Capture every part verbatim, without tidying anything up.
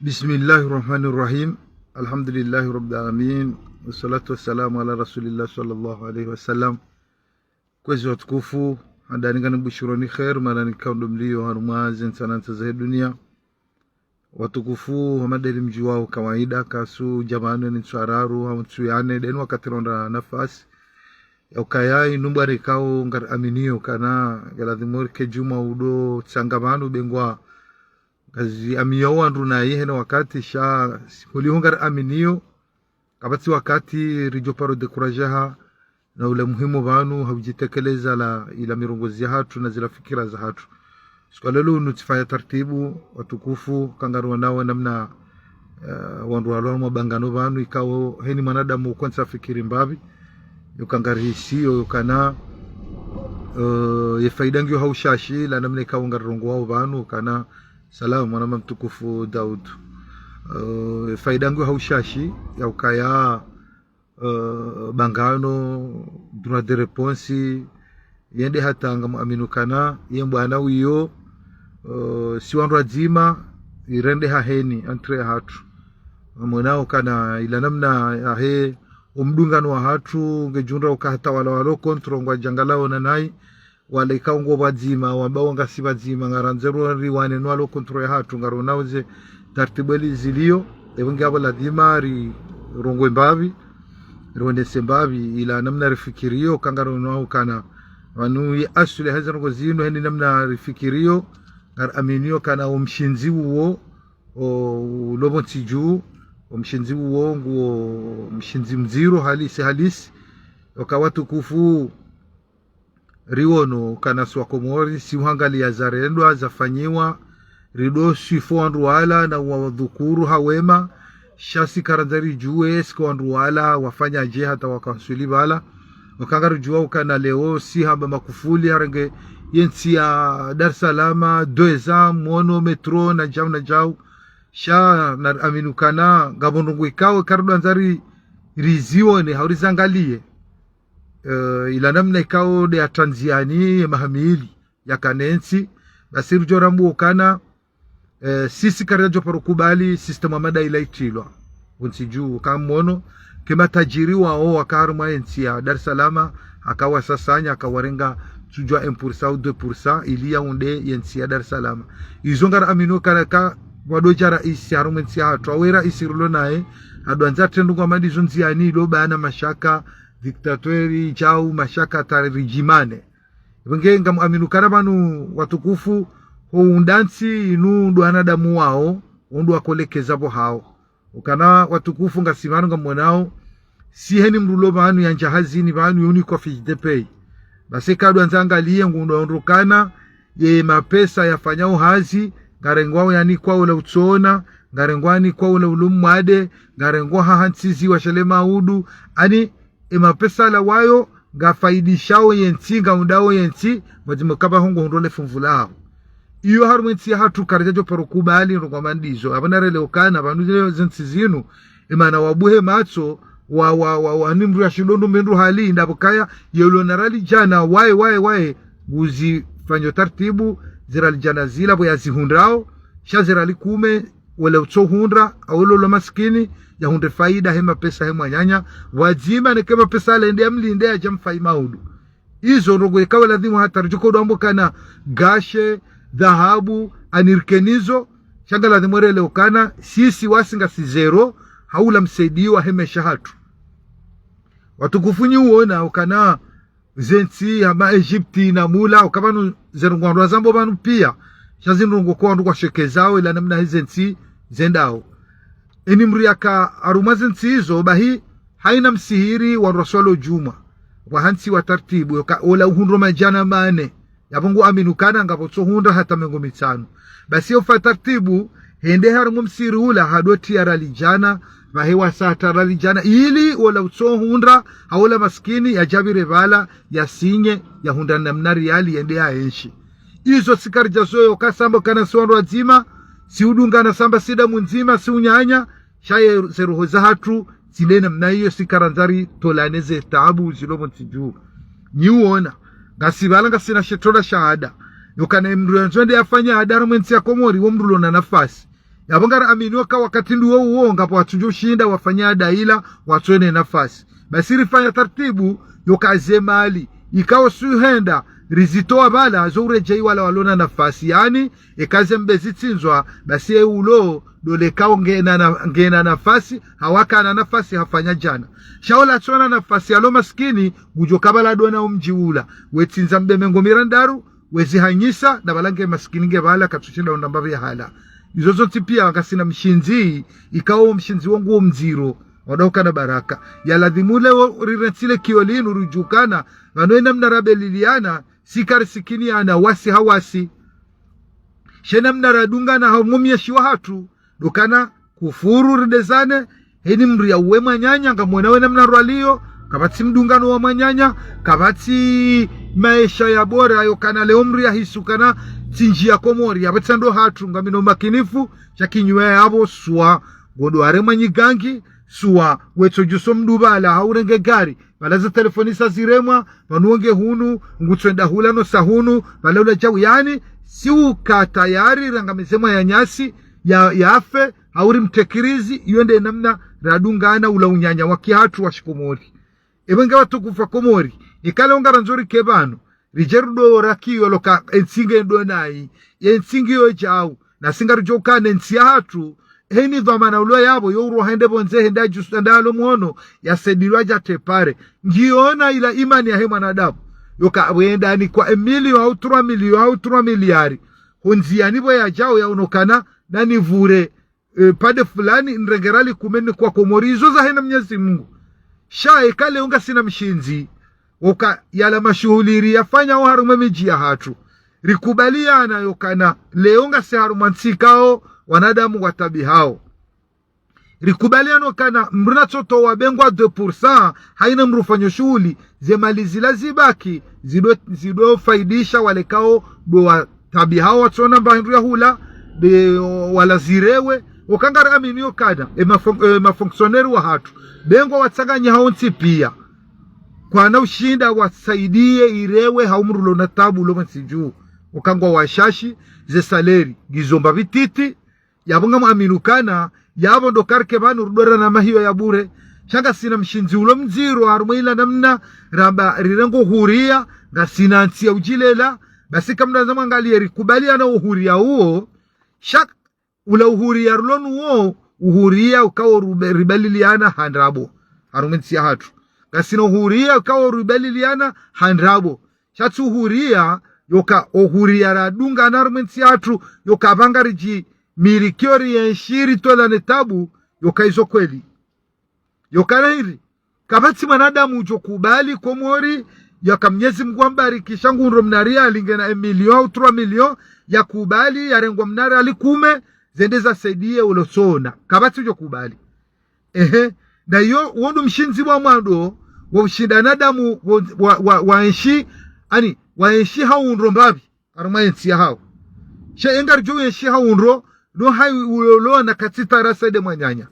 بسم الله الرحمن الرحيم. الحمد لله رب العالمين. والصلاة والسلام على رسول الله صلى الله عليه وسلم. Kwezi watukufu, handani nganibushironi kheir, mahala nikao ndo mlio, harumwa ze ntsi na ntsi zahe dunia. Watukufu, hama ndeli mdjuwao kawaida, kasu djamano ni ntsu raru, hau ntsu yane, ndeni wakati ronda nafasi. Ya ukaya inu mbwari ikao ngari aminio kana, ngaladhimu rike djuma udo tsanga pvanu bengwa ngazi amiyao wandru na ihe na wakati sha, siku liho ngari aminio, kapvatsi wakati ridjo paro décourager ha, na ule muhimu pvanu, ha udjitekeleza la, ila mirongozi yahatru na zila fikira zahatru. Siku lelo unu tsifanya tartibu, watukufu, kangari wonao namna, eh, wandru walo mabangano pvanu, ikao heni mwanadamu ukontsa fikiri mbapvi, yo kangari hisi, yo, yo kana, eh, ye faida ngiyo ha ushashi, la namna ikao ngari rongowao pvanu, kana, salam, mwana mtukufu Daud. Eh, faida ngiyo ha ushashi, ya ukaya, eh, bangano, droit de réponse, yende hata ngamu aminu kana, ye mbwana wiyo, eh, si wandru wadzima, irende haheni, entre yahatru. Mwonao kana ila namna yahe, umdungano wahatru, ngedjundra uka hata wala walo contre, ngwadjangalao na nayi, wala ikao ngo pvadzima, wamba wanga si pvadzima, ngarandzo riwane no walo contre yahatru, ngaronao ze tartibu eli zilio, ewe ngiapvo ladhima rirongowe mbapvi, rionese mbapvi, ila namna rifikirio, kangaronao kana. Pvanu ye asuli haze ndrongoo zinu, heni namna rifikirio, ngari aminio kana umshindzi uwo, o, ulo pvo ntsi dju, umshindzi uwo, nguwo mshindzi mdziro, halisi, halisi, oka watukufu, riwono kana si wa Komori, si uhangalia zarendwa, zafanyiwa, rido swifu wandru wala na uwadhukuru ha wema, sha si karandza ridjuwe, sika wandru wala, wafanya dje hata wakanswili pvala. Wakanga ridjuwa ukana leo, si hamba Makufuli, harenge ye ntsi ya Dar es Salaam, Douaiza, Mono, Metro, na djau, na djau. Sha na aminu kana, ngapvo ndrongoo ikao, karido andza ri, rizione, hau rizangalie. Eh, ila namna ikao nde ya tanziani ye maha mili ya kanentsi, basi ridjo rambuo kana, eh, sisi karidjo paro kubali système ya mada ila itilwa. Untsi dju, kamono, ke matajiri wao waka harumwa ye ntsi ya Dar es Salaam, akawasasanya, akawarenga tsudjwa un pour cent ou deux pour cent, ili yaunde ye ntsi ya Dar es Salaam. Izo ngari aminu kana ka, wado dja raisi harumwa ye ntsi yahatru, awe raisi rilo naye, ado andza trendru ngwa madi zo ndziani ilo bana mashaka, dictateur, djau, mashaka, tari ridjimane. Pvenge ngamu aminu kana pvanu watukufu, ho unda ntsi inu ndo wanadamu wao, ndo wakolekeza pvo hao. Ukana watukufu ngasi pvanu ngamonao, si heni mndru lo pvanu yandja hazini pvanu yunikwa fiche de paie. Basi kado andza angalie ngundo ondrokana, ye mapesa yafanyao hazi, ngarengwao yanikwa ula utsona, ngarengwao yanikwa ula ulo mwade, ngarengwao hahantsizi wa shele maudu, ani e mapesa la wayo, ngafaidishao ye ntsi, ngaundao ye ntsi, mwadzimu kaba hongo hundro le funvu lao. Iyo harumwa ye ntsi yahatru karidjo paro kubali ndrongoo mandizo. Apvo narelewe ukana, pvanu zile ze ntsi zinu, emana wabuhe matso, wa, wa, wa, wa, ni mndru ya shindo ndo mendru hali, ndapvo kaya, yelo na rali djana, waye, waye, waye, nguzifanyo tartibu, ze rali djana zila, pvo yazihundrao, sha ze rali kume, wala utsohundra, awolo lo maskini, yahundre faida he mapesa he mwananya, wadzima neke mapesa yale ende yamlinde yadja mfai maudu. Izo ndrongoo ikao ladhimu hata ridjo kodo ambo kana gashe, dhahabu, anirikenizo, sha nga ladhimu relewe ukana, sisi wasi ngasi zéro, ha ula msaidiwa he maesha yahatru. Watukufu nyi uona, ukana, ze ntsi hama Egypte na mula, uka pvanu ze ndrongoo wandru wazambo pvanu pia, sha zi ndrongoo kwa wandru kwashekezao, ila namna he ze ntsi zendao. Eni mndru yaka harumwa ze ntsi izo, bahi, haina msihiri wandru waswalo djumwa. Wahantsiwa tartibu, yoka ola uhundro madjana mane. Yapvo ngu aminu kana ngapvo tsohundra hata mengo mitsanu. Basi yo fa tartibu, hende harumwa msihiri ula hadoti ya rali djana, pvahe wasa hata rali djana, ili ola utsohundra, ha ola maskini, yadjapvire pvala, yasinye, yahundra namna riali, yende yaenshi. Izo si karidja zoyo, kasamba kana si wandru wadzima, si udungana samba si damu ndzima, si unyanya, sha ye ze roho zahatru, zile namna iyo si karandza ritolane ze taabu zilo pvo ntsi dju. Nyi uona, ngasi pvala ngasina she tola sha ada. Yokana mndru yandzo ende yafanya ada harumwa ye ntsi ya Komori, wo mndru lona nafasi. Yapvo ngari aminio ka wakati nduwo uwo ngapvo watsudjo shinda wafanya daila, watsone nafasi. Basi rifanya tartibu yoka ze mali ikao suhenda rizitowa pvala zo uredjei wala walona nafasi, yani eka ze mbe zitsindzwa, basi ye ulo ndo lekao ngena na, ngena nafasi, hawakana nafasi hafanya djana. Sha ola atsona nafasi yalo masikini, ngudjo ka pvala ndo na omdji ula. Wetsindza mbe mengo mirandaru, wezihanyisa, na pvala nge masikini nge pvala katsushinda undamba pvya hala. Izo zontsi pia ngasina mshindzi, ikao mshindzi wangu wo mdziro, wadaukana baraka. Ya ladhimu leo rirentsi le kio linu ridjukana, pvanu ena mna rabeliliana, si kari sikiniana, wasi ha wasi. She namna radungana ha mumyeshi wahatru, ndo kana kufuru ridezane, heni mdru ya uwe mwananya, ngamwona we namna rwalio, kapvatsi mdungano wa mwananya, kapvatsi maesha ya bora, yokana leo mdru ya hisu kana tsi ndji ya Komori, yapvo tsi ndo hatru, ngamina umakinifu, sha kinyume yapvo swa, ngondo are mwanyigangi, swa, wetso djuso mdru pvala, haurenge gari, pvala za telefoni sa ziremwa, pvanu wonge hunu, ngutsoenda hula no sa hunu, pvala ula djau, yani, si uka tayari rangamize mwa ya nyasi, ya, yafe, hauri mtekirizi, iyo nde namna radungana ula unyanya wa kihatru wa shikomori. Epvo nge watukufu wa Komori, ikale unga randzo rike pvanu, ridje rudo raki yoloka entsi nge ndo nayi, entsi nge yo djau, na si ngaridjo kana entsi yahatru, heni dhwamana ulo yapvo, yo urwa hende pvondze, hende adjusu, hende alo mwono, ya sedilwa dja tepare. Ngiona ila imani yahe mwanadamu. Yoka wenda ni kwa emilio, au trois millions, au trois milliards. Hondziani pvo ya djao ya unokana, nani pvure, eh, pade fulani, nrenge riali kume ni kwa Komori. Izo zahe na Mnyezi Mungu. Sha ikale unga sina mshindzi. Oka yala mashuhuli riyafanya oharumwa emidji yahatru. Rikubaliana yokana leo ngasi harumwa ntsi ikao wanadamu watabihao. Rikubaliana yokana mdru natsotowa bengwa deux pour cent, haina mdru fanyo shuhuli, ze mali zila zibaki, zido, zido faidisha wale ikao ndo watabihao watsona mba hindru ya hula, be wala zirewe, oka ngari aminio kana, e mafon-, e mafonctionnaire wahatru, bengwa watsanganya hao ntsi pia. Kwana ushinda wasaidie irewe hau mdru ulo na tabu ulo mwensi dju. Oka ngwa washashi, ze salaire, ngizo mba pvi titi, yapvo ngamwaminu kana, yapvo ndo karike pvanu rudo ra na mahiyo ya bure. Sha ngasina mshindzi ulo mdziro harumwa ila namna, ramba rirengo huria, ngasina ntsi ya udjilela, basi kamdandza mwangalie rikubaliana uhuria uwo, sha ula uhuria rulo nuwo, uhuria ukao rube-, ribaliliana ha ndrabo. Harumwa entsi yahatru. Ngasina uhuria ukao ribaliliana ha ndrabo. Sha tsi uhuria, yoka uhuria radungana harumwa entsi yahatru, yoka pvanga ridji milikio rienshi ritolane tabu, yoka izo kweli. Yoka na hindri, kapvatsi mwanadamu udjo kubali Komori, yaka Mnyezi Mungu ambarikisha ngundro mna riali ngena emilio au trois millions, ya kubali, yarengwa mna riali kume, zende zasaidie ulo tsona. Kapvatsi udjo kubali. Ehe, na iyo, wo ndo mshindzi wa mwando, wa ushinda wanadamu, wa, wa, wa, waenshi, ani, waenshi ha undro mbapvi, harumwa entsi yahao. Sha engaridjo enshi ha undro, no hayi ulolo na katsitara sede mwananya.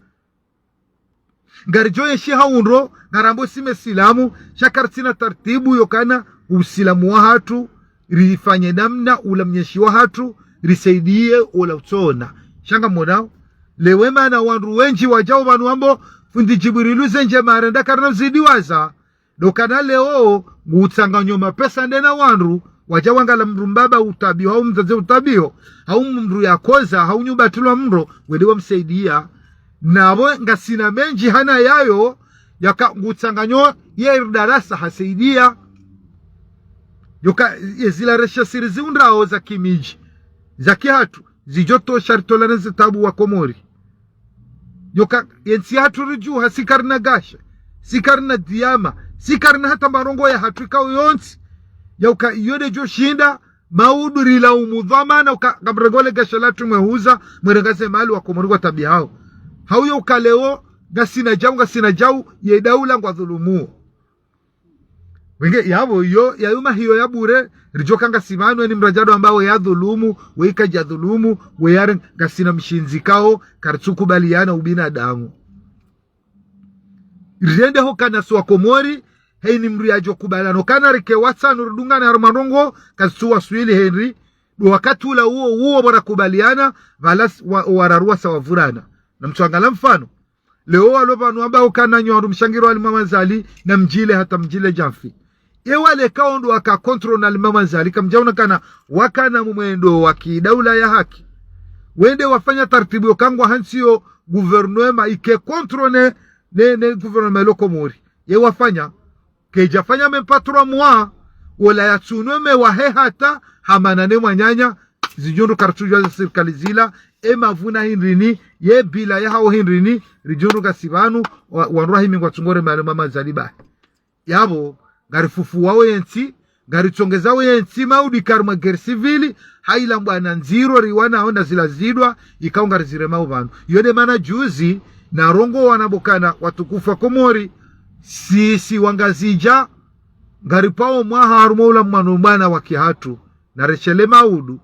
Ngaridjo enshi ha undro, ngarambo si mesilamu, sha karitsina tartibu yokana usilamu wahatru, rifanye namna ula mnyeshi wahatru, risaidie ula utsona. Sha ngamwonao, lewe mana wandru wendji wadjao pvanu wambo, fundi Djibrilu zendje marenda karina uzidi waza, ndo kana leo, ngutsanganyo mapesa ndena wandru, wadja wangala mdru mbaba utabiho, hau mdzadze utabiho, hau mdru yakoza, hau nyumba tilwa mdro, wende wamsaidia. Napvo ngasina mendji hana yayo, yaka ngutsanganyo ye darasa hasaidia. Yoka ye zila reshe siri ziundrao za kimidji, za kihatru, zidjo tosha ritolane zitabu wa Komori. Yoka, yentsi yahatru ridjuha, si karina gashe, si karina diama, si karina hata marongo yahatru ikao yontsi. Yoka, iyo ndedjo shinda, maudu rila umudhwamana, uka, ngamrengole gashe latru mwehuza, mwerenga ze mali wa Komori watabihao. Hauyo uka leo, ngasina djau, ngasina djau, ye daula ngwadhulumuo. Wenge, yapvo iyo, yayo mahiyo ya bure, ridjoka ngasi pvanu eni mradjado ambao yadhulumu, we ikadja dhulumu, we yare ngasina mshindzi ikao, karitsukubaliana ubinadamu. Rirende ho kana si wa Komori, heni mdru yadjo kubaliana, kana rike watsanu ridungane harumwa ndrongo, kazitsuwaswili heni, Ndo wakati ula uwo, uwo pvo rakubaliana, pvala s-, wa-, wararu wasa wavurana. Na mtsuangalia mfano. Leo walo pvanu wamba ukana nyi wandru mshangiro Ali Mamadzali, na mdjile hata mdjile djamfi. Ye wale kaondo waka contre na Ali Mamadzali, kamdjaona kana wakana mwendo wa kidaula ya haki. Wende wafanya tartibu yo kangwa hantsi yo gouvernement ike contre ne, ne, ne gouvernement lo Komori. Ye wafanya, kedjafanya même pas trois mois, wola yatsunwe me wahe hata, hamana ne mwananya, zidjo ndru karitsudjua ze sirikali zila, e mavuna hindrini, ye bila ya hawo hindrini, ridjo ndru ngasi pvanu, wa-, wandru wahimi ngwatsungore mali Mamadzali bahi. Yapvo, ngarifufuwao yentsi, ngaritsongezao yentsi, maudu ika harumwa guerre civile, haila mbwana ndziro riwanao na zila zidwa, ikao ngariziremao pvanu. Iyo nde mana juzi, narongoa namba ukana watukufu wa Komori, sisi wangazidja, ngaripvao mwaha harumwa ula mwano mwana wa kihatru, na reshele maudu.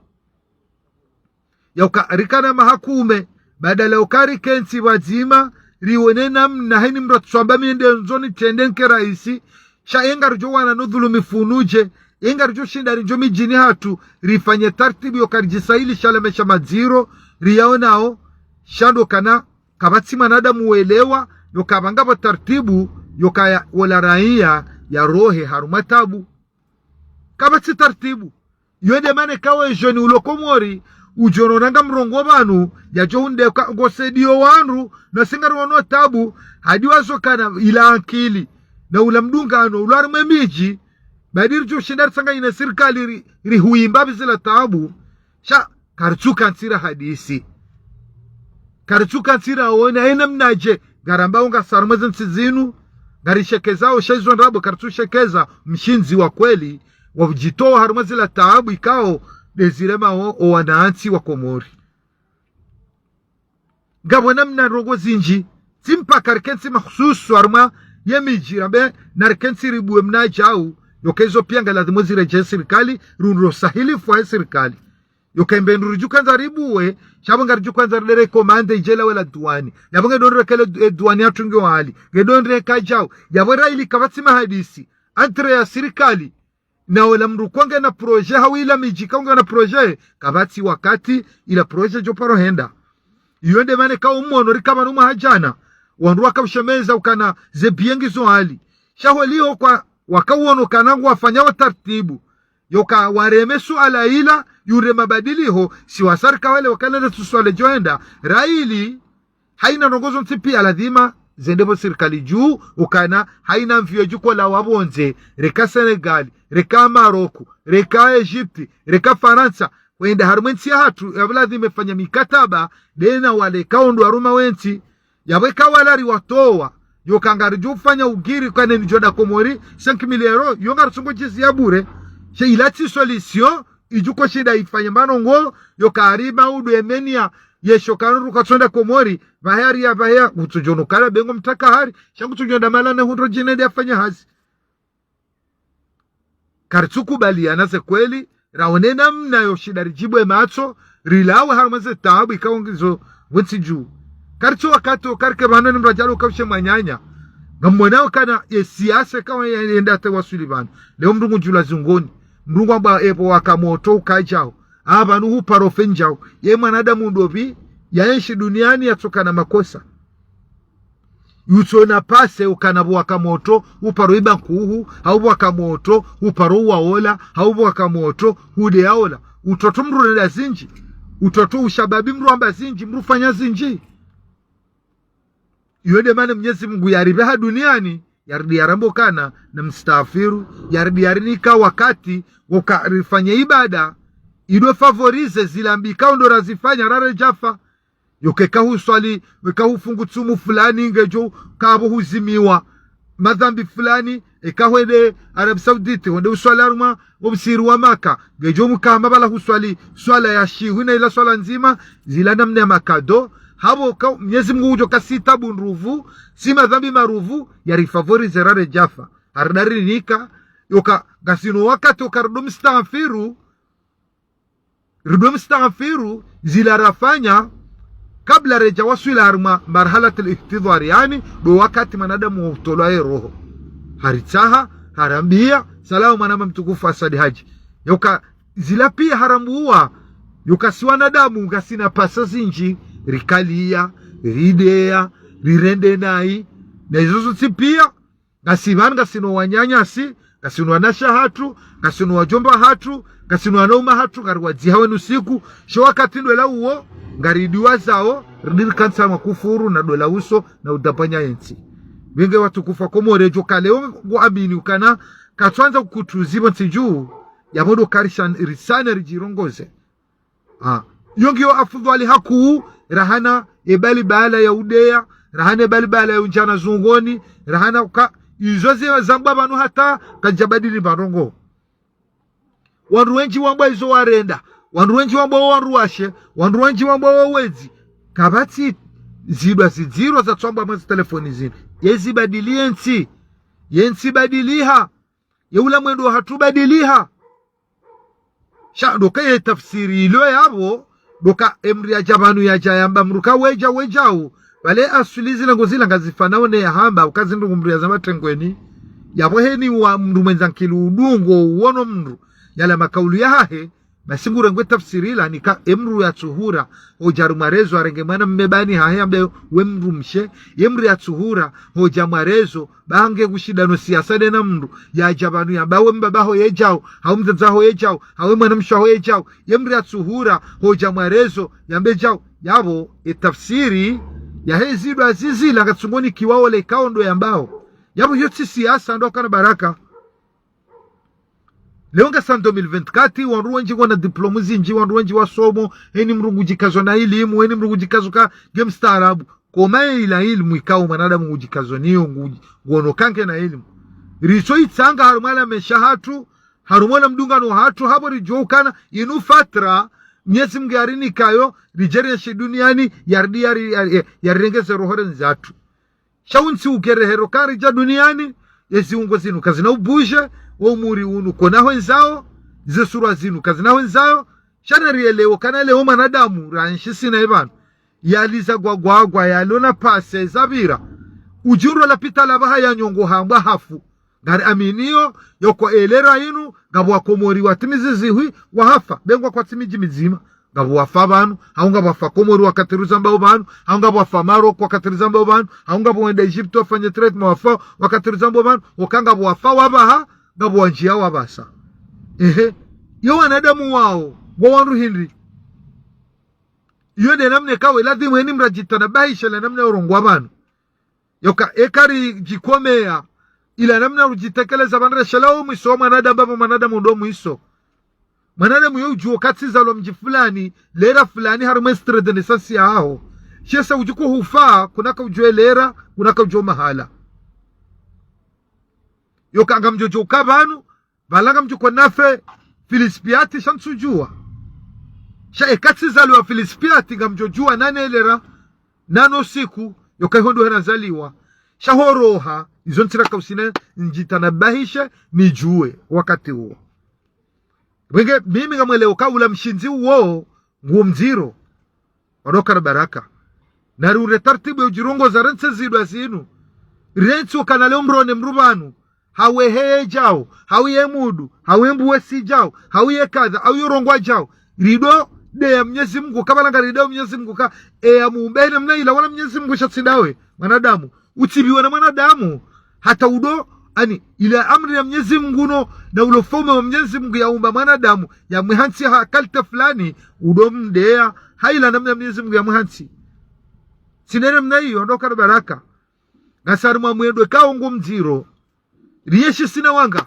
Ya uka rikana maha kume, badala uka rikentsi pvadzima, riwone namna heni mdru atsamba mi nde ndzo nitrende nike raisi, sha ye ngaridjo wana no dhulumifu nudje, ye ngaridjo shinda rindjo midjini hatru, rifanye tartibu yo uka ridjisahilisha le maesha madziro, riyaonao, sha ndo ukana, kapvatsi mwanadamu welewa, yo uka pvanga pvo tartibu, yo uka ya, wola raiya, yarohe harumwa tabu. Kapvatsi tartibu. Iyo nde mana eka we jeune ulo Komori, udjo nona ngamrongoao pvanu, yadjo hundre ka ngosaidio wandru, nasi ngariwono tabu, hadi wazo ukana ila ankili, na ula mdungano, ulo harumwa e midji, badi ridjo shinda ritsanganye ne sirikali ri, rihuimba pvi zila tabu, sha, karitsuka ntsira hadisi. Karitsuka ntsira one, haina mnadje, ngarambao ngasi harumwa ze ntsi zinu, ngarishekezao sha izo ndrabo, karitsushekeza mshindzi wa kweli, wa udjitoa harumwa zila tabu ikao, nde ziremao o wanantsi wa Komori. Ngapvo namna ndrongo zindji, tsi mpaka rikentsi mahususu harumwa ye midji, rambe, na rikentsi ribuwe mnadjau, yo uka izo pia ngalazimu ziredjee sirikali, rundro sahilifu he sirikali. Yo uka imbe ndru ridjo kandza ribuwe, sha pvo ngaridjo kandza ridere komande idje lawe la duwani. Yapvo nge ndo nrekele du-, e duwani yatunge wali. Nge ndo nreka djau. Yapvo raili kapvatsi mahadisi. Entre ya sirikali. Na ola mdru kangena projet, hau ila midji kangena projet. Kapvatsi wakati ila projet djo paro henda. Iyo nde mana eka umwono rika pvanu mwaha djana. Wandru waka ushemeza ukana ze biye ngizo hali. Sha holiho kwa waka uono ukana ngwafanyao tartibu. Yo uka wareme suala ila, yure mabadiliho, si wasa rika wale wakana le suala djo henda, raili, haina ndrongo zontsi pia lazima, zende pvo sirikali dju, ukana, haina mviyo dju kola wa pvondze, reka Senegal, reka Maroc, reka Egypte, reka Farantsa, wenda harumwa e ntsi ya hatru, yapvo lazima ifanye mikataba, nde na wale kaondo harumwa we ntsi, yapvo eka wala riwatoa, yo uka ngaridjo ufanya ugiri ukana nidjo nda Komori, cinq mille euros, yo ngaritsungo djizi ya bure. Sha ila tsi solution, idjo uko shinda ifanye manongo, yo uka hari maudu emenia, yesho kanu ruka tsonda Komori, pvahe hari ya pvahe ya, ngutsudjo nukala bengo mtaka hari, sha ngutsudjo nda mala ne hundro djine nde afanya hazi. Karitsukubaliana ze kweli, raone namna yo shinda ridjibwe matso, rilawe harumwa ze tabu ikao ngizo pvo ntsi dju. Karitso wakati wo karike pvanu ni mdru adjalo uka ushe mwananya. Ngamwonao ukana ye siasa ikao ya, yenda hata waswili pvanu. Leo mdru ngudjulwa zingoni. Mdru ngwamba epvo waka moto ukadjao. Apvanu huparo fe ndjao. Ye mwanadamu ndopvi, yaenshi duniani yatsokana makosa. Yutsona pase ukana pvo waka moto, uparo iba nkuhu, hau pvo waka moto, uparo uwaola, hau pvo waka moto, hude yaola. Utoto mdru nenda zindji, utoto ushababi mdru amba zindji, mdru fanya zindji. Iyo nde mana Mnyezi Mungu yaripve ha duniani, yaridi yaramba ukana, na mstaghfiru, yaridi yarinika wakati, wo uka rifanye ibada, ido favorize zila mbi ikao ndo razifanya rare djafa. Yo uka eka huswali, eka hufungu tsumu fulani, ngedjo kapvo huzimiwa madhambi fulani, eka hwende Arabie Saoudite, hwende uswali harumwa, o msihiri wa Maka, ngedjo mkama pvala huswali, swala ya shihwi na ila swala ndzima, zila namna ya makado, hapvo ka, Mnyezi Mungu udjo kasita bundruvu, si madhambi maruvu, yari favorize rare djafa. Haridari nika, yo uka, ngasino wakati wo uka rido mstaghfiru, rido mstaghfiru, zila rafanya, kabla redja waswila harumwa marhalatil ihtidhar, yaani, ndo wakati mwanadamu wa utolwa ye roho. Haritsaha, harambia, salamu mwanama mtukufu Asadi Haji. Yo uka, Zila piya harambuwa, yo kasi wanadamu ngasina pesa zinji, rikaliya, rideya, rirende nayi, na izo zontsi piya, ngasi pvanu ngasino wananyasi, ngasino wanashe hatru, ngasino wadjomba hatru, ngasino wanaume hatru, ngariwadziha wenu siku, sho wakati ndo ula uwo, ngaridiwazao, ridiri kantsa makufuru na dola uso na udabanya yentsi. Wenge watukufu wa Komori, djo kale wo ngu amini ukana, katswandza kukutuzi pvo ntsi dju, ya modo karisha risane ridjirongoze. Ah. Yo ngiyo afudhwali hakuu, rahana ebalibala ya udeya, rahana ebalibala ya undjana zungoni, rahana uka, izo zi zambwa pvanu hata, kadjabadili marongo. Wandru wendji wambwa izo warenda, wandru wendji wambwa wo wandru washe, wandru wendji wambwa wo wedzi, kapvatsi zidwa zidziro zatsambwa mwa zi telefoni zinu. Ye zibadili yentsi, yentsi ibadiliha, ye ula mwendo hatru ubadiliha. Sha ndo ka ye tafsiri ilo yapvo, ndo ka emdru yadja pvanu yadja yamba mdru ka wedja wedjau, pvale aswili zila ngo zila ngazifanao ne yahamba, uka zindru ngu mdru yaza matrengweni, yapvo heni wa mdru mwendza nkili udungo uwono mdru, yala makaulu yahahe, basi ngurengwe tafsiri ila nika emdru yatsuhura, hodja harumwa rezo arenge mwana mme pvani hahe yambe we mdrumshe, ye mdru yatsuhura, hodja mwa rezo, ba nge ngushindano siyasa nde na mdru, yadja pvanu yamba we mbaba ho yedjau, hau mdzadze ho yedjau, hau we mwanamshe ho yedjau, ye mdru yatsuhura, hodja mwa rezo, yambe djau, yapvo, e tafsiri, yahe zidwa zizila ngatsungoni kiwa ole kao ndo yambao. Yapvo yo tsi siyasa ndo kana baraka. Leo ngasi en deux mille vingt-quatre, wandru wendji wana diplôme zinji, wandru wendji wasomo, heni mdru ngudjikazo na ilimu, heni mdru ngudjikazo ka nge mstaarabu. Koma ye ila ilimu ikao mwanadamu ngudjikazo niyo ngu-, nguono ka nge na ilimu. Ritso itsanga harumwa la mesha hatru, harumwa la mdungano hatru, hapvo ridjo ukana, inu fatra, Mnyezi Mngu yarinikayo, ridjeri yenshi duniani, yaridi yari, yari, yarirengeze roho reni zatru. Sha untsi ukerehero karidja duniani, ye ziungo zinu kazina ubuje, wo umuri unu kona hwendzawo, ze surwa zinu kazina hwendzayo, sha narielewo kana leo mwanadamu, raenshi sina ye pvanu. Yaliza gwagwagwa, yalona pase, zapvira. Udjuro lapitali apvaha ya nyongo hambwa hafu. Ngari aminiyo, yoko elera inu, ngapvo wakomori watimizi zihwi, wahafa, be ngwa kwatsi midji midzima. Ngapvo wafa pvanu, hau ngapvo wafa Komori wakati rizambao pvanu, hau ngapvo wafa Maroc wakati rizambao pvanu, hau ngapvo wenda Egypte wafanye traitement wafa wakati rizambao pvanu, woka ngapvo wafa wapvaha, ngapvo wandjiya wapvasa. Ehe, yo wanadamu wao, wo wandru hindri. Iyo nde namna ikao ladhimu eni mradjitanabahishe la namna yo urongwa pvanu. Yoka eka ridjikomeya, ila namna rudjitekeleza pvanu reshelea wo mwiso wa mwanadamu, apvo mwanadamu ndo mwiso. Mwanadamu yo udjuo katsizalwa mdji fulani, lera fulani harumwa extrait de naissance yaho. Shesa udjuko hufa, kunaka udjuo lera, kunaka udjuo mahala. Yoka ngamdjodjo uka pvanu, pvala ngamdjoko nafe, filispiati sha ntsudjuwa. Sha eka tsizalwa filispiati ngamdjodjuwa nane lera, nano siku, yoka iho ndo hena zaliwa. Sha horoha, izo ntsira kausine, ndjitanabahishe, nidjuwe, wakati uwo. Wenge, mimi ngamwelewo ka ula mshindzi uwo, nguwo mdziro. Wadoka na baraka. Nari ure tartibu ya udjirongoza rentsi zidwa zinu. Rentsi ukana leo mrone mdru pvanu. Hawe heye djau, hawe ye mudu, hawe mbuwe si djau, hawe ye kadha, hawe yo rongwa djau. Rido de ya Mnyezi Mngu, kapvala ngarido ya Mnyezi Mngu ka, e ya muumbe namna ila wala Mnyezi Mngu sha tsi ndawe, mwanadamu. Utsipviwa na mwanadamu, hata udo, ani, ila amri ya Mnyezi Mngu no, na ulo ufaume wa Mnyezi Mngu yaumba mwanadamu, yamwehantsi ha kalite fulani, udo mdeya, ha ila namna Mnyezi Mngu yamwehantsi. Tsi nde namna iyo, ndo kana baraka. Ngasi harumwa mwendo ikao ngo mdziro. Rienshi sina wanga.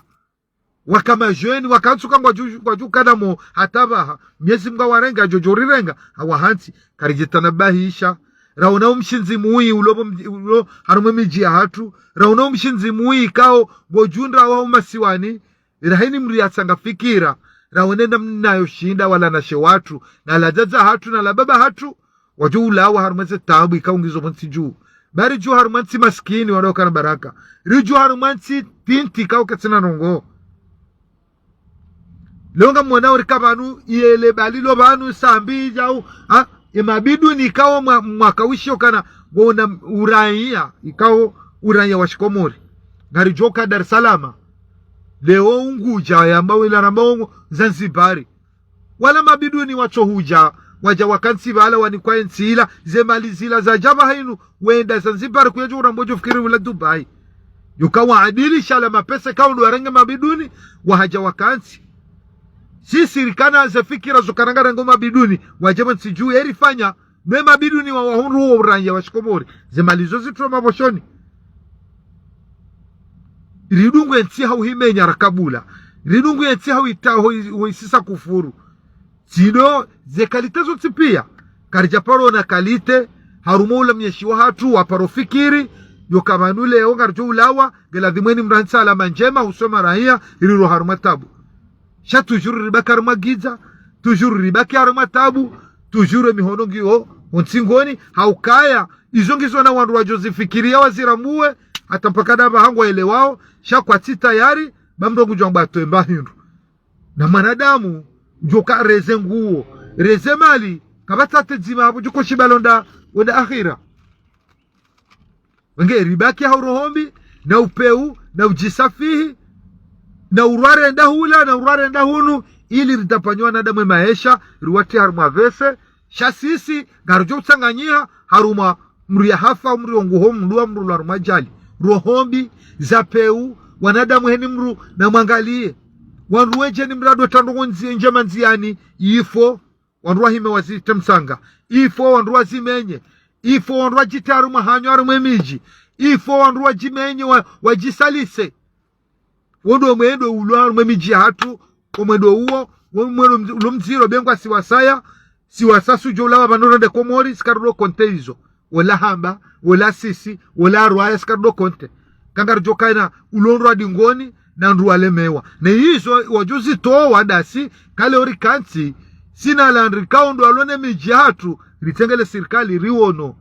Waka madjeni, wakantsuka ngwadju-, ngwadjukana mo hata pvaha. Mnyezi Mngu hawarenga, djodjo rirenga, hawahantsi, karidjitanabahisha. Raona umshindzi mwi, ulo pvo mdji-, ulo harumwa emidji yahatru. Raona umshindzi mwi, ikao, ngodjundra wa umasiwani. Rahini mdru yatsanga fikira. Raone namna yo shinda wala nashe watru. Na la dzadza hatru, na la baba hatru. Wadjo ulawa harumwa ze taabu ikao ngizo pvo ntsi dju. Ba ridjo harumwa ntsi maskini wadoka na baraka. Ridjo harumwa ntsi tinti ikao katsina ndrongoo. Leo ngamwona urika pvanu, iyele balilo pvanu, sambi djau, ha, emabidu ni ikao mwa-, mwaka wishiyo kana, ngona uraiya, ikao uraiya wa shikomori. Ngaridjo ka Dar es Salaam. Leo Unguja, yamba wila ramba Ungu-, Zanzibari. Wala mabiduni watsohudja, wadja wakantsi pvala wanikwa entsi ila, ze mali zila zadja pvahanu, wenda Zanzibar kuyadjo uramba udjo fikiri ula Dubai. Yuka waadili shala mapesa kaundu warenge mabiduni, wahadja wakantsi. Sisi rikana ze fikira zo kana ngarengo mabiduni, wadje pvo ntsi dju erifanya, ne mabiduni wa wahundru wo uranya wa shikomori, ze mali zo zitrwa mapvoshoni. Ridungu entsi hau himenya rakabula. Ridungu entsi hau ita-, hoi-, hoisisa kufuru. Zino ze kalite zontsi pia. Karidja paro na kalite, harumwa ula mnyeshi wahatru, waparo fikiri, yoka pvanu leo ngaridjo ulawa, ngeladhimu eni mrantsi alama ndjema, husoma raia, riro harumwa tabu. Sha toujours ribaki harumwa gidza, toujours ribaki harumwa tabu, toujours mihono ngiyo, ontsingoni, haukaya, izo ngizo na wandru wadjo zifikiria wazirambuwe, hata mpaka ndapvaha ngwaelewao, sha kwatsi tayari, ba mndru ngudjo amba atowe mba hindru. Na mwanadamu, djoka reze nguo, reze mali, kapvatsi ata dzima hapvo djoko shiba lo nda, wenda akhira. Wenge ribaki ha uroho mbi, na upeu, na udjisafihi, na urware nda hula, na urware nda hunu, ili ritapanye wanadamu e maesha, riwatrie harumwa vese, sha sisi, ngaridjo utsanganyiha, harumwa mdru ya hafa, mdru yonguho, mdru wa mdru lwa harumwa ajali. Roho mbi, za peu, wanadamu heni mdru, na mwangalie. Wandru wendji heni mdru adwe tandrongo nzi-, ndjema ndziani, ifo, wandru wahime wazitre msanga. Ifo wandru wazimenye. Ifo wandru wadjitre harumwa hanyo harumwa emidji. Ifo wandru wadjimenye wa-, wadjisalise. Wo ndo mwendo ulo harumwa emidji yahatru, wo mwendo uwo, wo mwendo mzi-, ulo mdziro bengwa siwasaya, siwasa sudjo ulawa pvanu rende Komori, sikarudo konte izo. Wola hamba, wola sisi, wola arwaya sikarudo konte. Kangaridjo kaina ulondrwa dingoni, na ndru walemewa. Ne izo wadjo zitowa dasi, kale orikantsi, sina landri kaundu alone midji yahatru, ritsengele sirikali, riwono.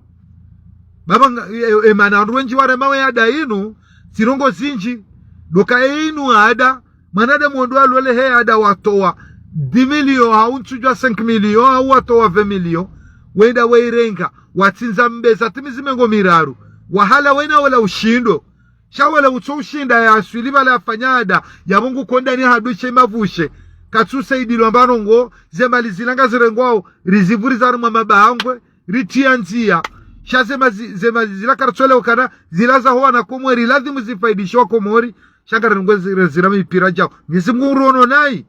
Baba nga-, e, e, emana wandru wendji warema we ada inu, tsi ndrongo zindji. Doka e inu ada, mwanadamu wandru alole he ada watowa dix millions, hau ntsudjua cinq millions, hau watowa vingt millions, wenda weirenga, watsindza mbeza timizi mengo miraru, wahala wena wala ushindo. Sha wala utso ushinda ya aswili pvala yafanya ada, yapvo ngu kondani hadwe she mapvushe. Katsu saidilwa mba ndrongo, ze mali zila ngazirengwao, rizipvuriza harumwa mabangwe, ritria ndzia. Sha ze mazi-, ze mali zila karitsoelewa kana, zila zaho wana Komori, ladhimu zifaidishe wa Komori, sha ngarirengwa zira, zira mipira djao. Mwenyezi Mungu urono nayi.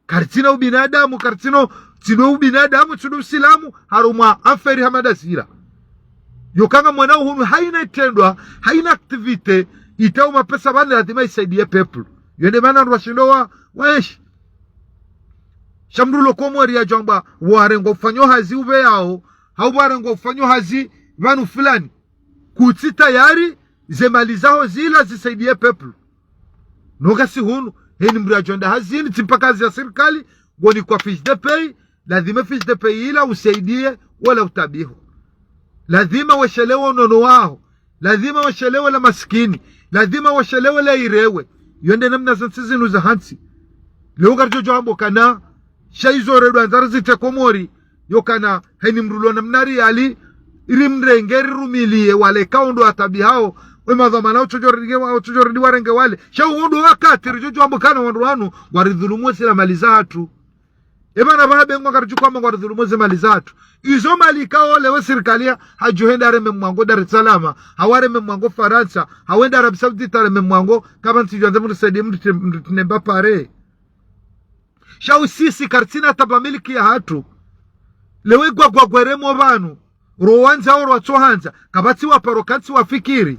Karitsina ubinadamu, karitsina, tsino ubinadamu, tsino usilamu, harumwa affaire hama nda zila. Yoka nga mwana uhunu, haina itrendwa, haina activité, itawo mapesa pvanu ladhima isaidiye peuple. Yo nde mana ndru washindo wa, waenshi. Sha mdru lo Komori yadjo amba, warengwa ufanyo hazi upve yao, hau warengwa ufanyo hazi pvanu fulani. Kutsi tayari, ze mali zaho zila zisaidiye peuple. Noka si hunu, heni mdru yadjo enda hazini, tsi mpaka hazi ya sirikali, ngonikwa fiche de paie, ladhima fiche de paie ila usaidiye, wala utabiho. Ladhima weshelewe unono waho, ladhima weshelewe la masikini, ladhima weshelewe la irewe. Yo nde namna zantsi zinu za hantsi. Leo ngaridjo djo amba kana, sha izo redwa ndzari zitre Komori, yokana, heni mdru lo namna riali, iri mrenge rirumiliye, wale kaundu atabihao, we madhwamana utsodjo renge wa-, utsodjo redi warenge wale. Sha uwo ndo wakati ridjo djo amba kana wandru wanu, waridhulumu zila mali zahatru. Eba na baha bengwa ngaridjo kwamba ngwaridhulumu ze mali zahatru. Izo mali kaole we sirikali ya, hadjo henda areme mwango Dar es Salaam, hau areme mwango Farantsa, hau enda Arabie Saoudite areme mwango, kapvatsi djwandze mdru saidi mdru te-, mdru tinemba pare. Sha usisi karitsina taba miliki yahatru. Lewe gwagwagweremo pvanu. Ro wandza oro watso handza. Kapvatsi waparo kantsi wafikiri.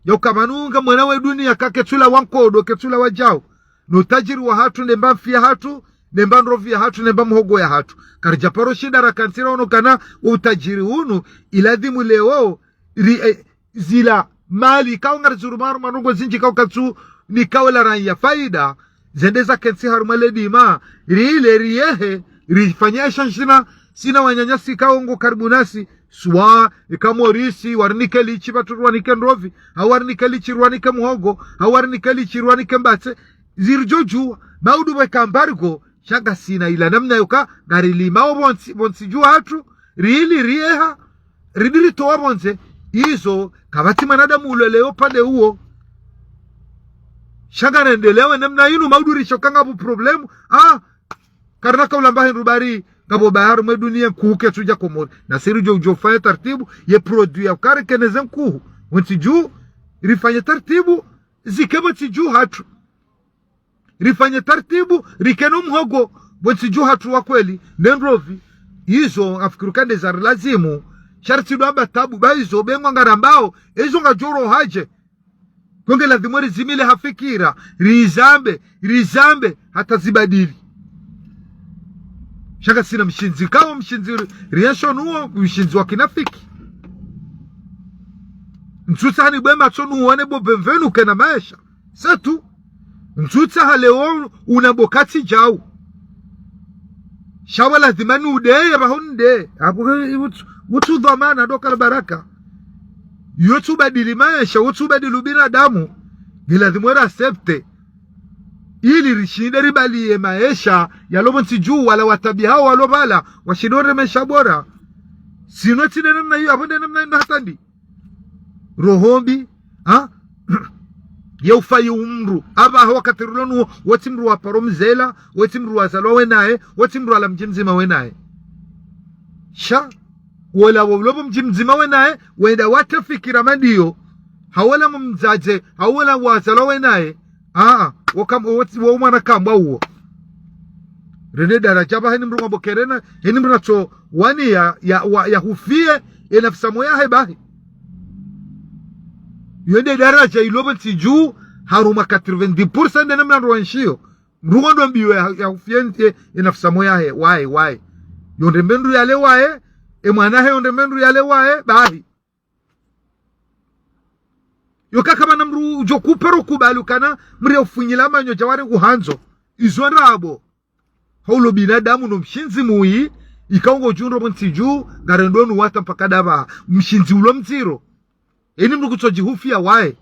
Yoka pvanu nga mwana we dunia ka ketsula wa nkodo, ketsula wa djau. No utajiri wahatru, nemba mfi yahatru, nemba ndrovi yahatru, nemba muhogo yahatru. Karidja paro shinda rakantsi raono kana utajiri unu, iladhimu leo, ri, eh, zila mali, kao ngarizuru maru manongo zindji kao katsu, ni kao la ranya faida, zende zakentsi harumwa le dima, rile riyehe, rifanye eshanshina, sina wananyasi kao ngo karibu nasi, swa, ika Morisi, warinike litshi pvatsu rwanike ndrovi, hau warinike litshi rwanike muhogo, hau warinike litshi rwanike mbatse, ziridjo djuwa, maudu weka embargo, sha ngasina ila namna yoka, ngarilimao pvontsi, pvontsi dju hatru, rili riyeha, ridi ritowa pvondze, izo, kapvatsi mwanadamu ulweleyo pvale uwo. Sha ngarendelewe namna inu maudu risho kanga pvu problème, ah, Karina kaula mba hindru bari, ngapvo bahari mwe dunia nkuhu ketsudja Komori. Na si ridjo, udjo fanya tartibu, ye produit ya ukari keneze nkuhu. Wontsi dju, rifanye tartibu, zike pvontsi dju hatru. Rifanye tartibu, rike no mhogo, pvontsi dju hatru wa kweli, ne ndrovi. Izo, afikiri ukana nde za rilazimu, sha ritsidjo amba tabu, ba izo, bengwa ngarambao, izo ngadjo roha dje. Konge lazimu rizimile ha fikira, rizambe, rizambe, hata zibadili. Sha ngasina mshindzi, kawo mshindzi ri-, rienshi nuwo, mshindzi wa kinafiki. Ntsutsaha nibwe matso nuwone bo bienvenue kena maesha. C'est tout. Ntsutsaha leo una bo katsi djau. Sha wa lazima nudeye, baho nde. Abu, utsu, utsu dhwamana, ndo kala baraka. Yo tsu badili maesha, yo tsu badili ubinadamu. Nge lazimu era accepte. Ili rishinde ribaliye maesha yalo pvontsi dju, wala watabihao walo pvala, washinde wende maesha bora. Sino tsi nde namna iyo, apvo nde namna inu hata ndi. Roho mbi, ha? Ye ufayi umdru. Apvaha wakati rilo nuwo, wotsi mdru wa paro mzela, wotsi mdru wazalwa we naye, wotsi mdru wala mdji mdzima we naye. Sha, wola wo ulo pvo mdji mdzima we naye, wenda watre fikira mandiyo, hau wola mdzadze, hau wola wazalwa we naye, aa, wo kam-, wo, wo mwana kambwa uwo. Rende daraja ba heni mdru ngwambo kerena, heni mdru natso wani ya, ya, wa, ya hufiye, ye nafsi ya moya he bahi. Yo nde daraja ilo pvontsi dju, harumwa quatre-vingt-dix pour cent nde namna ndo waenshiyo. Mdru ngondo mbiwe ya, ya hufiye ye, ye nafsi ya moya he, waye, waye. Yo nde mbe mdru yale waye, ye mwana he yo nde mbe mdru yale waye, bahi. Yo kakapvana mdru udjo kuparo kubali ukana mdru ya ufunyila manyo dja wari nguhandzo. Izo ndrabo. Haulo binadamu no mshindzi muyi, ikao ngodjo undro pvontsi dju, ngarendo nuwata mpaka dapva, mshindzi ulo mdziro. Heni mdru kutso djihufiya waye.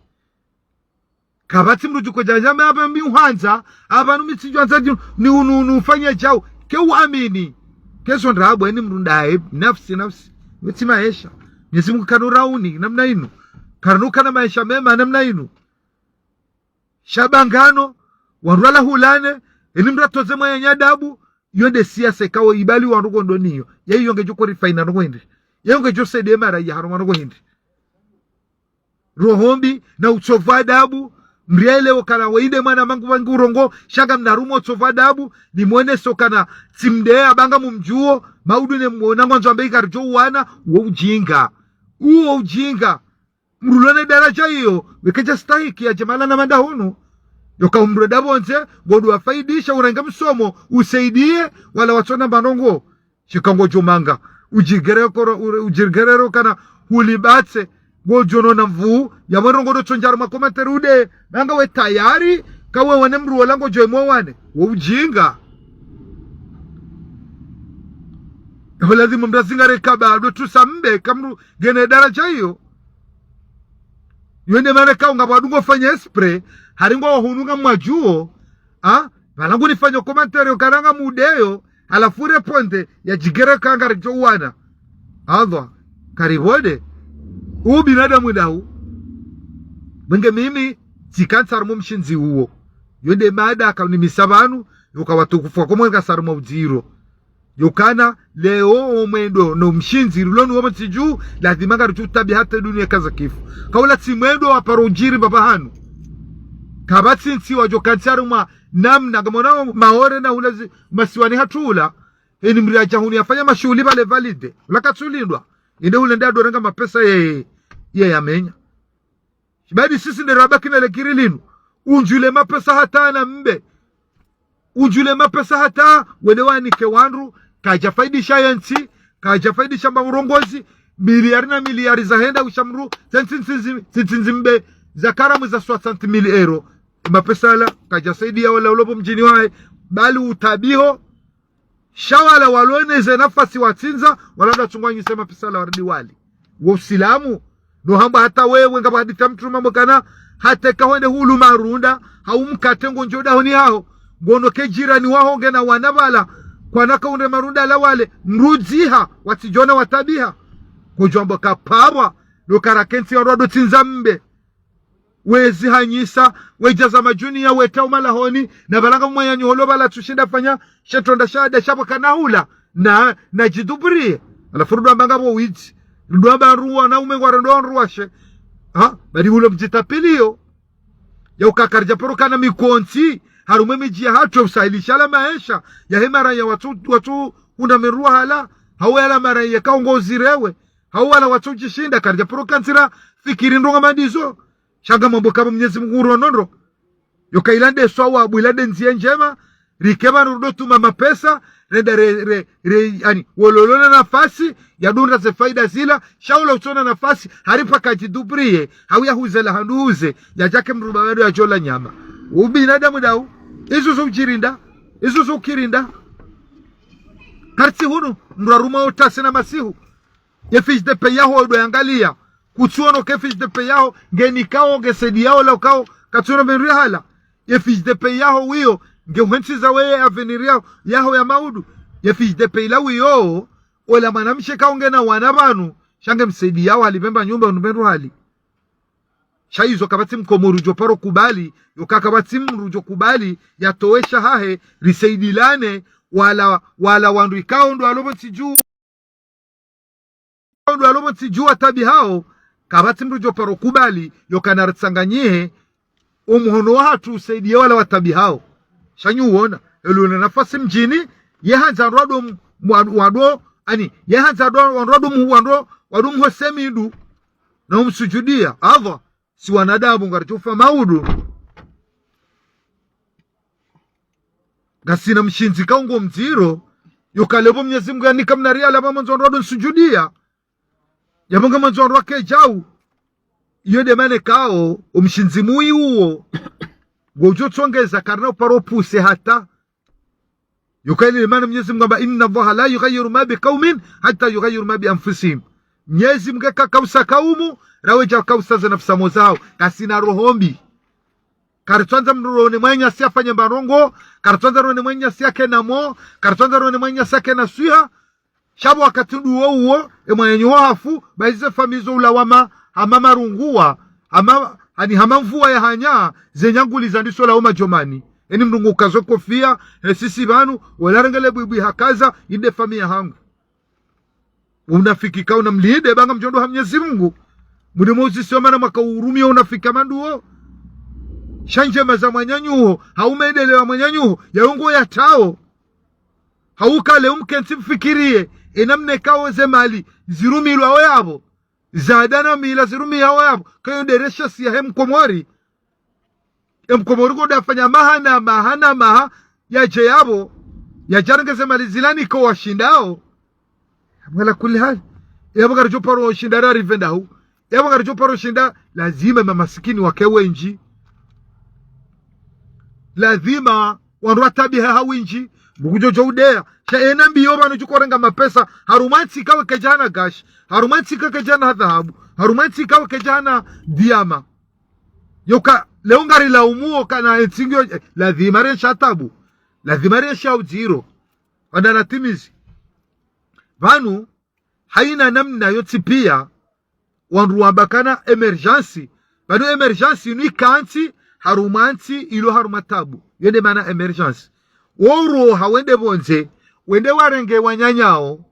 Kapvatsi mdru djuko djadja me apva mbi uhandza, apvanu mi tsidjo handza dju, ni unu, unu ufanya djau. Ke uamini. Ke zo ndrabo, heni mdru ndaye, nafsi, nafsi. Wetsi maesha. Mwenyezi Mungu kanu rauni, namna inu. Kanu kana maesha mema, namna inu. Sha bangano, wandru wala hulane, heni mdru atoze mwa yanya dabu, yo nde siyasa ikao ibali wandru ngondo niyo. Ye yo ngedjo kori faina no hindri. Ye yo ngedjo sede mara ya harumwa no hindri. Roho mbi, na utsovu adabu, mrielewo kana weyi nde mwana mangu wangu urongo, sha ngamna harumwa utsovu adabu, nimwonese ukana tsi mdeye aba ngamumdjuo, maudu ne mwona ngwandzo ambe ikaridjo uwana, wo ujinga. Uwo ujinga. Mdru ulo ne daraja iyo, we kedja stahiki yadje mahala na manda hunu. Yoka umdru dapvondze, ngondo wafaidisha, urenge msomo, usaidiye, wala watsona mba ndrongo. Shika ngodjo manga. Udjigerekoro, u-, udjigerero kana hulibatse, ngodjo nona mvuu, ya mwe ndrongo ndo tsondja harumwa commentaire ude, nanga we tayari, ka we wane mdru wola ngodjo emwa wane. Wo ujinga. Ho lazimu mdru azingare kaba, ndo tsusa mbe, ka mdru ngena daraja iyo. Yo nde mana kaunga pvadungo fanya esprit, hari ngo wahununga mwadjuo, ha? Pvala ngu nifanya commentaire yo karanga mudeyo, halafu réponde, yadjigere kanga ridjo uwana. Allah, karibode. U binadamu ndahu. Benge mimi, tsikantsi harumwa mshindzi uwo. Yo nde mada kaunimisa pvanu, yoka watukufu wa Komori kantsi harumwa udziro. Yokana, leo omwendo no mshindzi rilo nuwo pvontsi dju, lazima ngaridjo utabi hata dunia kaza kifu. Kaula tsi mwendo wa paro udjiri pvapvahanu. Kapvatsi ntsi wadjo kantsi harumwa namna, ngamwona Maore na hula zi-, masiwani hatru hula, heni mdru yadja hunu yafanya mashuhuli pvale valide. Ula katsulindwa. Inde hule nda doranga mapesa ye, ye yamenya. Shibadi sisi nde rabaki na lekiri linu. Undjule mapesa hata na mbe. Undjule mapesa hata wende wanike wandru. Kadja faidisha yentsi. Kadja faidisha mba urongozi. Miliari na miliari za henda usha mdru. Tsentsi ntsinzi, tsentsi ntsinzi mbe. Za karamu za soixante mille euros. Mapesa yala. Kadja saidiya wala ulo pvo mdjini wahe. Bali utabiho. Sha wala waloneze nafasi watsindza, wala ndo watsungwa nyuse mapesa yala waridi wali. Wo usilamu, no hamba hata wewe ngapvo hadisi ya mtrume mambo kana, hata eka hwende hulu marunda, hau mkate ngondjo dahoni haho, ngono ke jirani waho ngena wana pvala, kwana ka undre marunda yala wale, mrudziha, watsidjona watabiha. Kodjo amba kapvapvwa, no kara kentsi wandru wado tsindza mbe. wezi hanyisa, wedjaza majuni ya weta umalahoni, na pvala nga mwananyuho lo pvala tsushinda fanya, she tronda shahada shapvo kana hula, na, na djiduburiye. Halafu rudwamba ngapvo widzi, rudwamba ndru wanaume ngwarendao ndru washe. Ha? Bali ulo mdjitapviliyo. Ya uka karidja paro kana mikontsi, harumwa emidji yahatru usahilisha la maesha, yahe maraya watsu, watsu hundra mendru wahala, hau yala maraya kaongozi rewe, hau wala watsu djishinda, karidja paro kana ndzira fikiri ndrongo mandizo. Sha ngamwambo kamba Mnyezi Mungu uronondro. Yoka ila nde swawabu, ila nde ndzia ndjema, rike pvanu rudo tuma mapesa, renda re, re, re, yaani, wololona nafasi, ya dunda ze faida zila, sha ula utsona nafasi, hari paka djiduburiye, hau ya huze la handru huze, ya djake mdru pvapvo ya djola nyama. Ubinadamu ndau, izo zo udjirinda, izo zo ukirinda. Kartsi hunu, mdru aruma otasi na masihu. Ye fiche de paie yaho ndo yangaliya. Kutsuono ke fiche de paie yaho, nge nikao, nge saidiao la ukao, katsuono mendru yahala. Ye fiche de paie yaho wiyo, nge hwentsiza weye avenir yaho, yaho ya maudu. Ye fiche de paie la wiyo, ola mwanamshe kao ngena wana pvanu, sha nge msaidiyao hali pvemba nyumba unu mendru hali. Sha izo kapvatsi mkomori udjo paro kubali, yoka kapvatsi mdru udjo kubali, ya towe shahahe, risaidilane, wala, wala wandru ikao ndo walo pvo ntsi dju. Ndo walo pvo ntsi dju wataabihao, kapvatsi mdru udjo paro kubali, yoka naritsanganyihe, omuhono wahatru usaidiye wala wataabihao. Sha nyi uona, elo na nafasi mdjini, ye handza wandru wado m-, wa-, wado, yaani, ye handza wandru, wandru wado mu-, wandru wado mhose mindu, na umsujudiya. Apvo, si wanadamu ngaridjo ufa maudu. Ngasina mshindzi kao ngo mdziro, yoka lepvo Mnyezi Mungu yanika mna riala pvamwandzo wandru wado nsujudiya. Yapvo ngamwandzo wandru wake djau. Iyo nde mana kao, omshindzi mwi uwo. Ngodjo tsongeza karina uparo puse hata. Yoka ile mana Mnyezi Mungu amba, إن الله لا يغير ما بقوم حتى يغيروا ما بأنفسهم. Mnyezi Mungu kaka kausa kaumu, rawe dja kausa ze nafsi zao. Kasina roho mbi. Karitswandza mdru rone mwananyasi afanye mba ndrongo, karitswandza rone mwananyasi akena mo, karitswandza rone mwananyasi akena swiha. Sha pvo wakati ndo uwo uwo, e mwananyaho hafu, ba ize famiyi zo ulawama, hama marunguwa, hama, yaani hama mvua ya hanya, ze nyanguli zandiso lawo madjomani. Eni mdru ngu kazo kofiya, he sisi pvanu, wala rengele bwibwi hakaza, inde famiyi yahangu. Unafiki kao na mlinde, ba ngamdjo ndo ha Mnyezi Mungu. Mdru muzisiwa mana mwaka urumiya unafiki hama nduwo. Sha ndjema za mwananyuho, hau maendeleo ya mwananyuho, yayo ngo yatrao. Hauka leo mkentsi mfikiriye, ena mna ikao ze mali, zirumilwao yapvo. Za ada na mila zirumiyao yapvo, kayo nde richesse yahe mkomori. E mkomori ngodjo fanya maha na maha na maha, yadje yapvo, yadje yarenge ze mali zila niko washindao. Ala kulli hali. Yapvo ngaridjo paro shinda rari pvendao. Yapvo ngaridjo paro shinda, lazima mamasikini wake wendji. Lazima wandru wataabihe ha wendji, mbuku djo djo udeya. Sha ena mbiyo pvanu djo korenga mapesa, harumwa ntsi kawe kedjana gashi, harumwa ntsi kawe kedjana dhahabu, harumwa ntsi kawe kedjana diyama. Yoka, leo ngarilaumuo kana entsi ngiyo, eh, lazima rensha tabu. Lazima rensha udziro. Wanda natimizi. Pvanu, haina namna yontsi piya, wandru wamba kana émergence. Pvanu émergence inu ikantsi, harumwa ntsi, ilo harumwa tabu. Yo nde mana émergence. Wo uroha wende pvondze, wende warenge wananyao,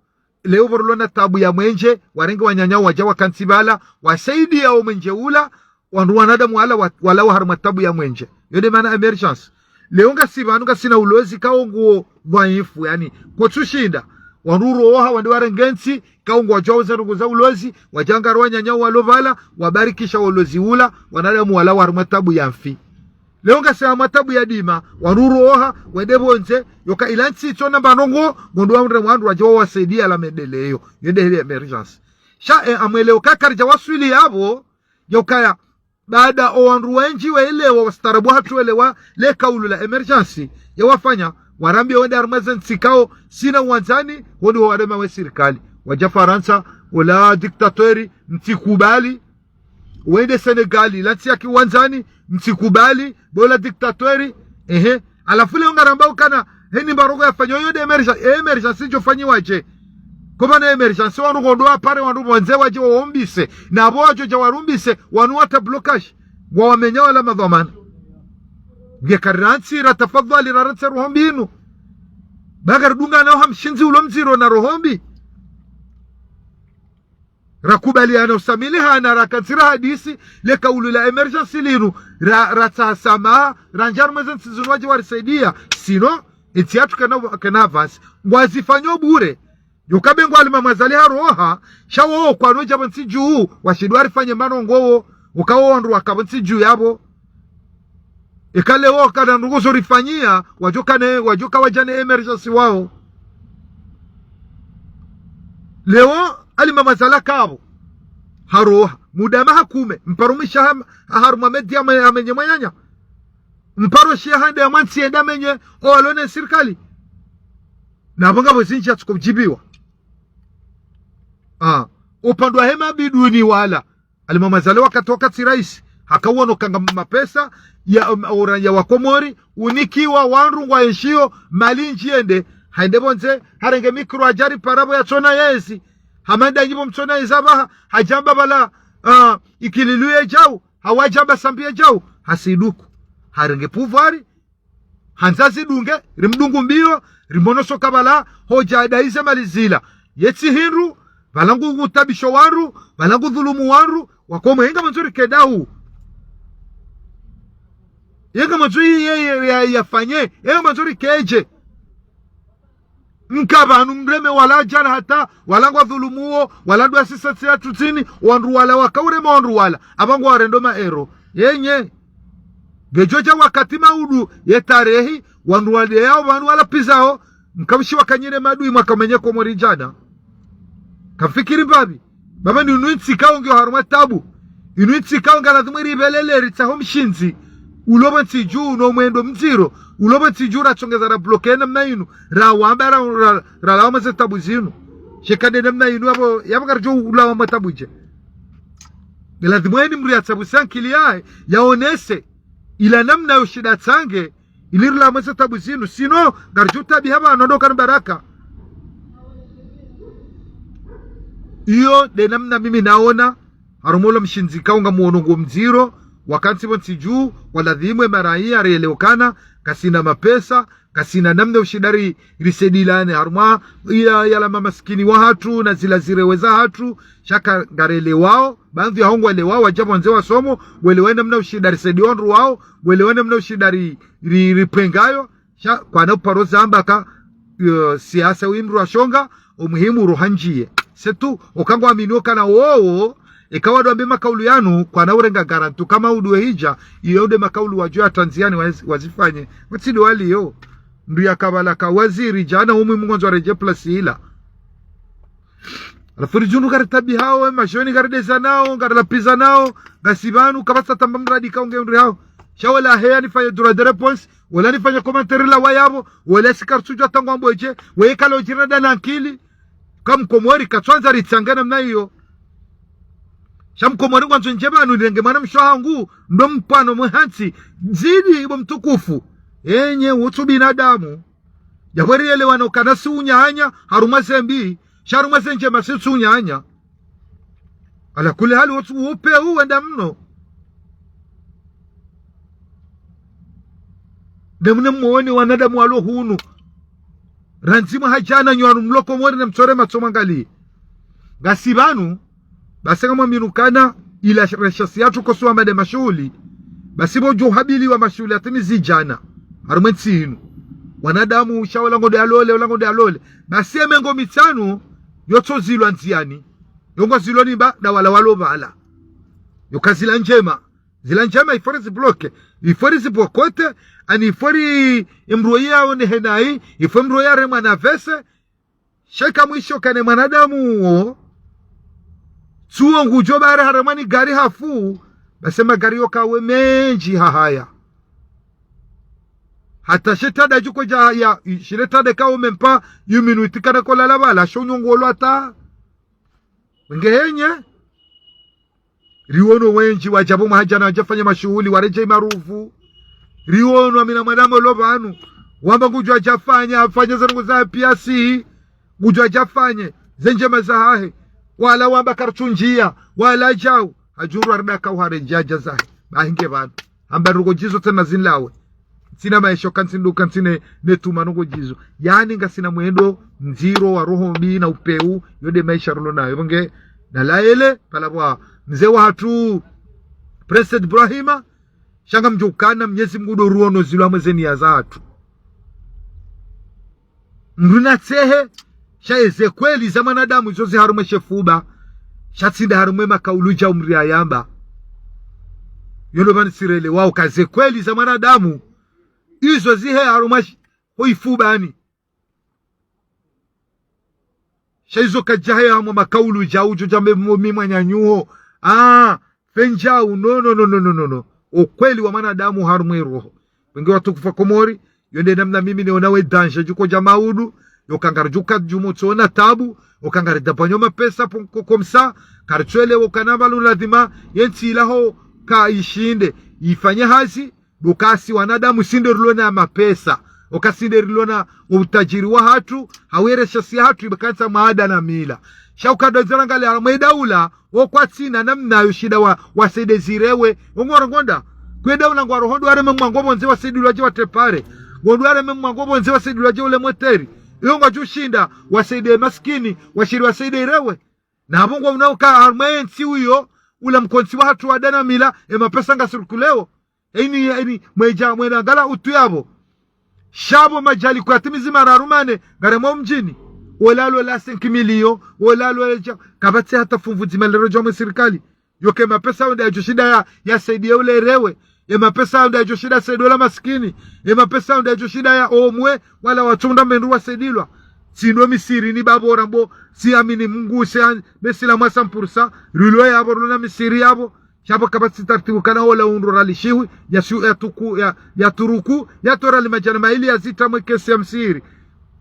leo pvo rilo na tabu ya mwenje, warenge wananyao wadja wakantsi pvala, wasaidiya wo mwenje ula, wandru wanadamu wala wa, wala wa harumwa tabu ya mwenje. Yo nde mana émergence. Leo ngasi pvanu ngasina ulozi kao nguwo dhwaifu, yaani, kotsushinda. Wandru uroha wende warenge ntsi, kao nguwadjuwa uza ndrongo za ulozi, wadja ngari wananyao walo pvala, wabarikisha ulozi ula, wanadamu wala wa harumwa tabu ya mfi. Leo ngasi harumwa tabu ya dima, wandru uroha, wende pvondze, yoka ila ntsi itsona mba ndrongo, ngondo wandru wandru wadje wawasaidiya la maendeleo. Yo nde heli émergence. Sha, eh, amweleo kakaridja waswili yapvo, yokaya, baada o wandru wendji waelewa, wastaarabu hatru waelewa, le kaulu la émergence, ya wafanya, warambiya wende harumwa ze ntsi kao, sina uwandzani, wende ho warema we sirikali. Wadja Farantsa, ola dictateur, mtsikubali, wende Senegali, la ntsi ya kiwandzani, mtsikubali, bola dictateur, ehe, halafu leo ngaramba ukana, heni mba ndrongo yafanywa yo nde émergence, émergence idjo fanyiwa dje. Kopvana émergence wandru ngondo wapare wandru pvondze wadje waombise. Na pvo wadjo dja warumbise, wanu wata blocage. Ngwawamenyao wala madhwamana. Nge karirantsi ra tafadhwali rarantsi roho mbi inu. Ba ngaridungana oha mshindzi ulo mdziro na roho mbi. Rakubaliana usamilihana, rakantsi rahadisi, le kaulu la émergence linu, ra, ratsaha samaha, randza harumwa ze ntsi zinu wadje warisaidia. Sinon, entsi yatru kena, kena avansi. Ngwazifanyo bure. Yoka be ngwa Alimamu Azali haroha, sha wowo kwano dja pvo ntsi dju, washindi warifanye manongo wo, uka wo wandru waka pvo ntsi dju yapvo. Eka leo kana ndrongoo zo rifanyia, wadjoka ne, wadjoka wadja ne émergence wao. Leo, Alimamu Azali kapvo. Haroha, muda maha kume, mparo mwisha ha, ha harumwa média ame, amenye mwananya. Mparo shiya hande ya mwantsi yende amenye, o walo ne sirikali. Na pvo ngapvo zindji yatsuko udjibiwa. Ah, upande wa hema biduni wala. Alimamu Azali wakati wakati raisi, hakawono kanga mapesa ya, um, ora ya Wakomori, unikiwa wandru ngwaenshio, mali ndji yende, haende pvondze, harenge mikro hadja ripara pvo yatsona yezi, hamanda nyi pvo mtsona yezi apvaha, hadjamba pvala, ah, Ikililu yedjau, hawadjamba Sambi yedjau, hasiduku. Harenge pouvoir, handza zidunge, rimdungu mbio, rimono soka pvala, hodja adaize mali zila. Yetsi hindru, pvala ngu, ngutabisho wandru, pvala ngudhulumu wandru, Wakomori, ye ngamwandzo rike dahu. Ye ngamwandzo ye, ye, ye, ya, yafanye, ye ngamwandzo rike dje. Nka pvanu mreme wala djana hata, wala ngwadhulumuo, wala ndo asisatsi ya tutsini, wandru wala wakaurema wandru wala, apva ngwarendo maero. Yenye. Ngedjo dja wakati maudu, ye tarehi, wandru wale yao, pvanu wala pizao, mkapvishi wakanyire madui mwakamenye Komori djana. Kamfikiri mbapvi. Baba ni inu ntsi ikao ngiyo harumwa tabu. Inu ntsi ikao nga lazimu ripvelele ritsaho mshindzi. Ulo pvo ntsi dju no mwendo mdziro. Ulo pvo ntsi dju ratsongeza rabloke namna inu. Rawamba ra, ra, ralawa mwa ze tabu zinu. Sha eka nde namna inu yapvo, yapvo karidjo ulawa mwa tabu dje. Nga lazimu eni mdru yatsapvuse ankili yahe, yaonese. Ila namna yo shinda tsange, ili rilawe mwa ze tabu zinu, sinon, ngaridjo tabiha pvanu ndo kana baraka. Iyo, nde namna mimi naona, harumwa ola mshindzi ikao ngamwono ngo mdziro, wakantsi pvo ntsi dju, walazimu ye maraya rielewe ukana, kasina mapesa, kasina namna ushinda ri, risaidilane, harumwa, ya, yala mamasikini wahatru, na zila zirewe zahatru, sha ka ngarelewao, baadhwi yaho ngwelewao, wadja pvondze wasomo, welewe namna ushinda risaidiye wandru wao, welewe namna ushinda ri, ri, ripvengayo, sha kwana uparo zamba ka, eh, siasa wi mdru ashonga, omuhimu roha ndjiye. C'est tout, oka ngwaminio ukana wowo, eka wadjo wambe makaulu yanu, kwana urenga garanti ukana udu wehidja, iyo nde makaulu wadjo ya Tanzania wazi, wazifanye. Watsi ndo waliyo. Mdru yaka pvala ka waziri djana omuhimu ngwandzo aredjee place ila. Halafu ridjundru karitabihao, we majioni karidezanao, ngarilapvizanao, ngasi pvanu, kapvatsi tamba mradi ikao nge mdru hao. Sha wala heya nifanye droit de réponse, wala nifanye commentaire la wayapvo, wala si karitsudjua tangwa mbweje, weye kalo djirada na ankili. Ka Mkomori katswandza ritsange namna iyo. Sha Mkomori ngwandzo ndje pvanu nirenge mwana mshe wahangu, ndo mpvano mwe hantsi, zidi ibo mtukufu. Enye, utsu binadamu. Yapvo rielewane ukana si unyanya, harumwa ze mbi, sha harumwa ze ndjema si utsu unyanya. Ala kuli hali wotsu upe uwenda mno. Nde mune mwone wanadamu walo hunu. Randzi mwaha djana nyi wanu mlo Komori ne mtsore matso mwangalie. Ngasi pvanu, basi ngamwaminu ukana, ila reshasi yatru kosuwa made mashuhuli. Basi pvo djo uhabiliwa mashuhuli yatimizi djana. Harumwe ntsi inu. Wanadamu usha ola ngonde alole, ola ngonde alole. Basi ye mengo mitsanu, yotso zilwa ndziani. Yo ngwa zilwa ni mba, nda wala walo pvala. Yoka zila ndjema. Zila ndjema il faut rizibloke. Il faut rizibokote, ani il faut ri, emdru iya one henayi, il faut emdru iya remwa na vese, sha eka mwisho kane mwanadamu uwo, tsuwo ngudjo pvare haremwa ni gari hafu, basi magari yoka we mendji hahaya. Hata she tada djuko dja ya, shile tada kawo mempva, yu minuti kana kolala pvala, sho nyongo lwata. Nge henye, riwono wendji wadja pvo mwaha djana wadja fanya mashuhuli, waredjei maruvu. Riwono amina mwanadamu lo pvanu. Wamba ngudjo adja fanya, afanya ze ndrongoo za piasi. Ngudjo adja fanye, ze ndjema zahahe. Wala wamba karitsundjia, wala djau. Hadjuru arida kauhare ndjadja zahe. Bahi nge pvanu. Hamba ndrongoo djizo tsena zinilawe. Ntsina maesha, ka ntsi ndo, ka ntsina ne tuma ndrongoo djizo. Yaani ngasina mwendo mdziro wa roho mbi na upeu, yo nde maesha rilo nayo. Pvo nge, nalaele, pvala pvwa mze wahatru, President Ibrahima, sha ngamdjo ukana Mnyezi Mungu ndo ruono zilo hamwe ze niya zahatru. Mdru natsehe, sha eze kweli za mwanadamu izo zi harumwa she fuba, sha tsi nda harumwa makaulu djau mdru yayamba. Yo ndo pvanu sirele wao ka ze kweli za mwanadamu, izo zihe harumwa sh-, ho ifubani. Sha izo kadjahe hamwa makaulu djau djo djambe mo mi mwananyuho. Ah, fendjau, no, no, no. O kweli wa mwanadamu harumwa iroho. Pvo nge watukufu wa Komori, yo nde namna mimi niona we danger djuko dja maudu, yo ka ngaridjo uka djumotso na tabu, yo ka ngaridapvwanyo mapesa pvo nko komsa, karitsuelewa ukana pvalo ladhima, ye ntsi ilaho ka ishinde, ifanye hazi, ndo ka si wanadamu si nde rilo na mapesa, yo ka si nde rilo na utajiri wahatru, hau ye richesse yahatru, iba ka ntsa mwa ada na mila. Sha uka ndo zirangale harumwa idaula, wo kwatsina namna yo shinda wa, wasaidie zirewe. Wo ngwaro ngonda. Kwe daula ngwaro ho ndo wareme mwango pvondze wasaidilwa dje watrepare. Ngo ndo wareme mwango pvondze wasaidilwa dje ule moteri. Iyo ngwadjo shinda wasaidie maskini, washiri wasaidie irewe. Na pvo ngwaonao uka harumwa ye ntsi uyo, ula mkontsi wahatru wa ada na mila, e mapesa ngayasirkuleo. Eni, eni, mwedja, mwenda ngala utru yapvo. Sha pvo madjali kuyatimizi mararu mane, ngaremwa mdjini. Wola lola cinq millions, wola lola dja, kapvatsi hata funvu dzima lero dja mwe sirikali. Yo ka e mapesa yo nde yadjo shinda ya, yasaidie ule irewe. E mapesa yo nde yadjo shinda yasaidie ula maskini. E mapesa yo nde yadjo shinda yaomwe, wala watsunda mendru wasaidilwa. Tsi ndo misiri ni pvapvo rambo, si amini Mungu, si a-, besi la mwasa mpursa, rilo yapvo, rilo na misiri yapvo. Sha pvo kapvatsi tartibu kana wola undru ralishihwi, ya su-, ya tuku, ya, ya turuku, ya tora li madjana maili ya zitra mwe kesi ya msiri.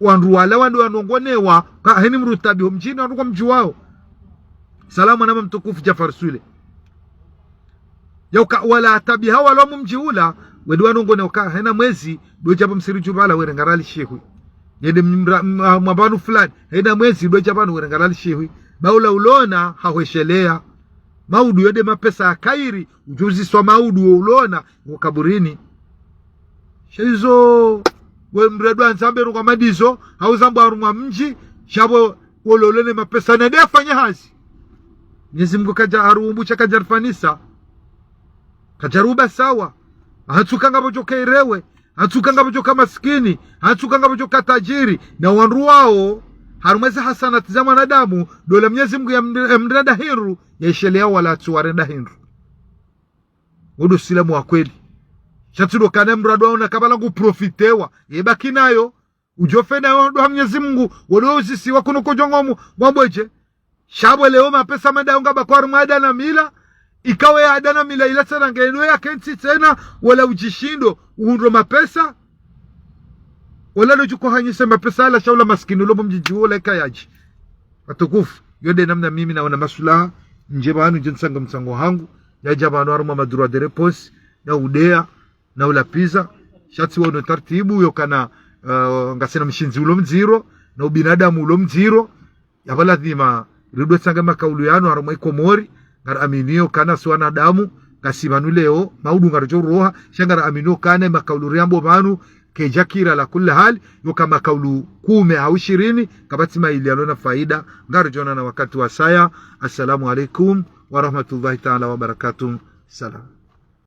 Wandru wala wandru wanongonewa, ka heni mdru tabiho mdjini wandru kwa mdji wao. Salamu na mtukufu Jafar Sule. Ya uka wala tabiha wala mu mdji ula, wende wanongonewa ka hena mwezi, ndo djapvo msiri djupvala werenga ralishihwi. Yende mra-, mwa-, mwa pvanu fulani, hena mwezi, ndo djapvanu werenga ralishihwi. Ba ula ulona, hahweshelea. Maudu yo nde mapesa ya kairi, udjo uziswa maudu wo ulona, wo kaburini. Sha izo, we mdru ndo andza mbe rungwa madizo, hau zambwa harumwa mdji, sha pvo wo lolo ne mapesa na nde afanya hazi. Mnyezi Mungu kadja haruumbu sha kadja rifanisa. Kadja ruba sawa. Hatsuka ngapvo djo ka irewe. Hatsuka ngapvo djo ka maskini, hatsuka ngapvo djo ka tajiri, na wandru wao, harumwa ze hasanati za mwanadamu, ndo la Mnyezi Mungu ya mri-, ya mrenda hindru, ya ishelea wala tsu warenda hindru. Wo ndo silamu wa kweli. Sha tsi ndo kana mdru ndo aona kabala ngu profitewa, ye baki nayo, udjo fe nayo ndo ha Mnyezi Mungu, wo ndo uzisiwa kuno kodjo ngomu, ngwambodje. Sha pvo leo mapesa madayo ngabakwa harumwa ada na mila, ikawe ya ada na mila ila tsena ngeno ya kentsi tsena, wala udjishindo, uhundro mapesa, wala ndo djuko hanyise mapesa yala sha ula maskini ulo mdjidji wola ikayadji. Watukufu, yo nde namna mimi naona maswala, ndje pvanu ndje ntsango mtsango hangu, yadja pvanu harumwa ma droit de réponse, na udeya, na ulapviza, sha tsi wono tartibu yo kana, eh, ngasina mshindzi ulo mdziro, na ubinadamu ulo mdziro, ya pvo ladhima, rido tsanga makaulu yanu harumwa i Komori, ngari aminio kana si wanadamu, ngasi pvanu leo, maudu ngaridjo roha, sha ngari aminio kana makaulu riambo pvanu, kedja kira la kulli hali, yo ka makaulu kume hau shirini, kapvatsi maili yalo na faida, ngaridjo onana wakati wasaya. Assalamu alaikum wa rahmatullahi ta'ala wa barakatuh. Salam.